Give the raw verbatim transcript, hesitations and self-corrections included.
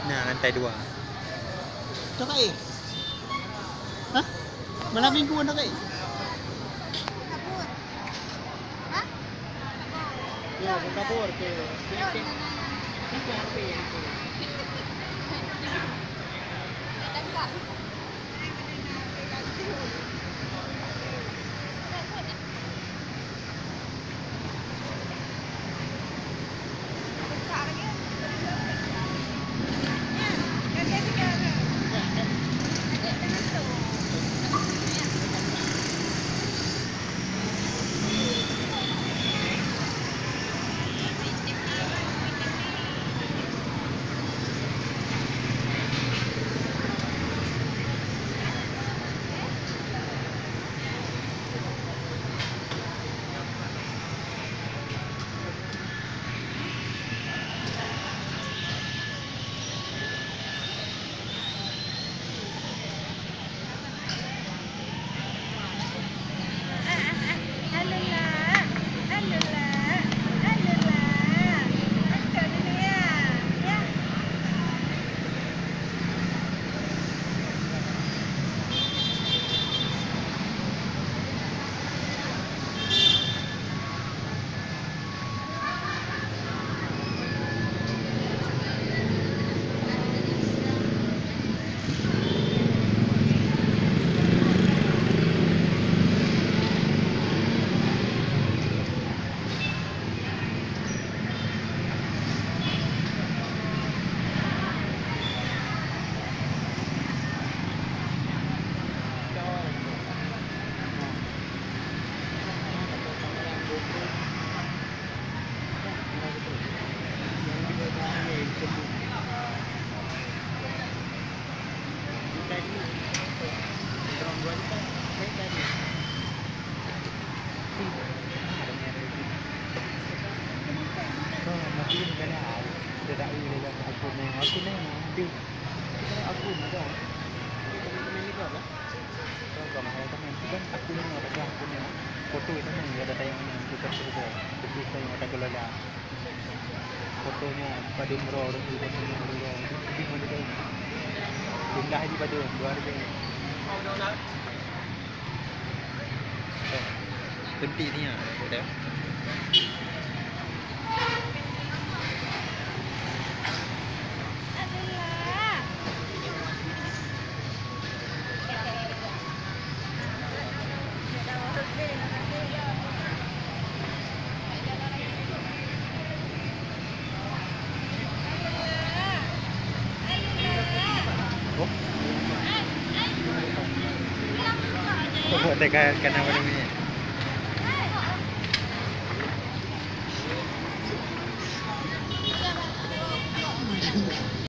Nah, lantai dua. Tok Khair. Hah? Malam minggu Tok Khair? Ya, kabur ke. Foto itu yang ada tayang ini, bukan cerita. Betul saya yang ada keluarga. Fotonya padum droe, fotonya padum droe. Jumlah haji padum, dua ribu. Tuh, tunti ni ya, ada. Coba tekan kanan pada minit.